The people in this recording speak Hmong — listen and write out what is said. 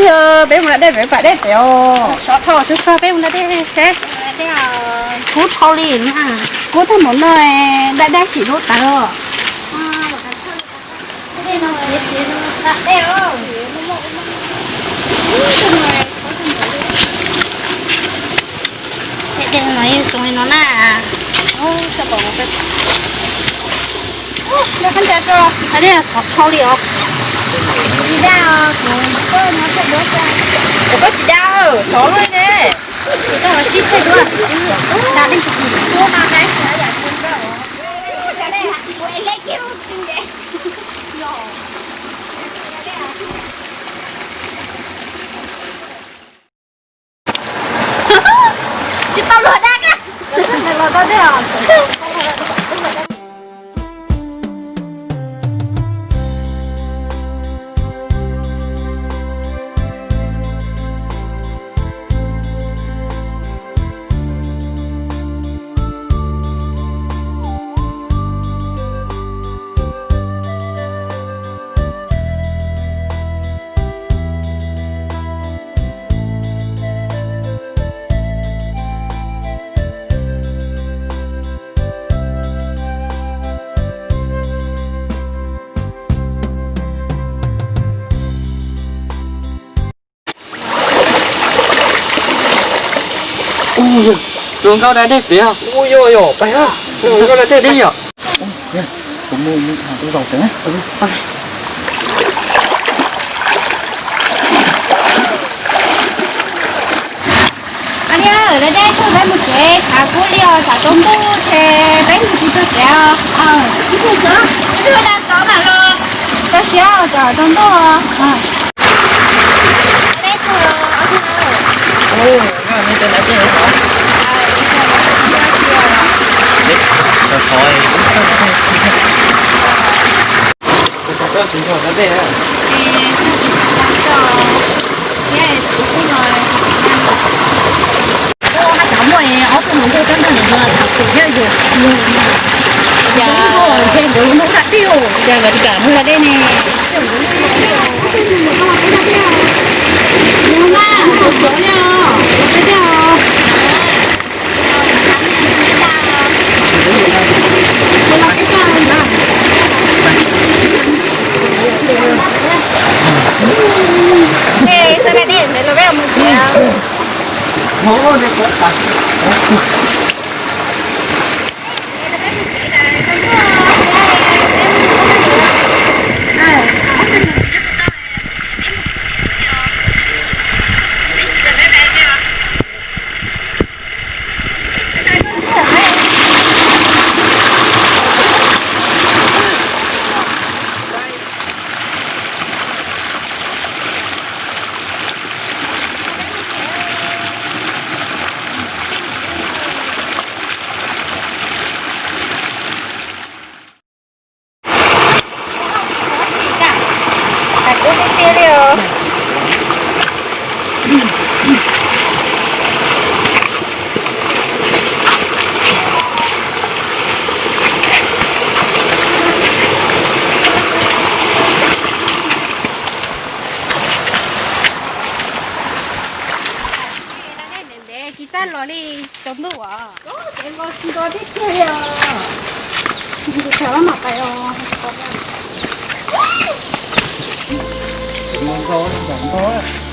Peb mus da dej pem, pab dej pem os. Sov dhau tub soj, peb mus da dej seb. Kub dhau li na. Kub tag npaum no, da dej sim lub tawv os. Dej no yeej zoo li no na. Hais tias sov dhau li os. Kuv koj tsis da, sov luaj ne. Kuv koj los tsib thaij duab. Tsis tau luag da na. Ua nkauj da dej pem. Ua yog yog, pais ha. Nkauj da dej pem yom. Aniam, da dej tag peb mus tsev, tshav kub li os, tsam tsaus ntuj ces peb mus tsis txog tsev os. Ib tug da tod mam los tso siab os, tsam tsaus ntuj os. Ua, haj tseem muaj ob tug hluas nkauj coob nrog nws tham, kuv thiaj yuav nws na. Ces nkawd mus da dej, ces nkawd tsis kam mus da dej ne. Ntev tsis txawj los li, tsaus ntuj os. Ces nkaus tsis nkaus thiab tiag li os. Nkaus thaum mam pais os. Nkaus, nkaus.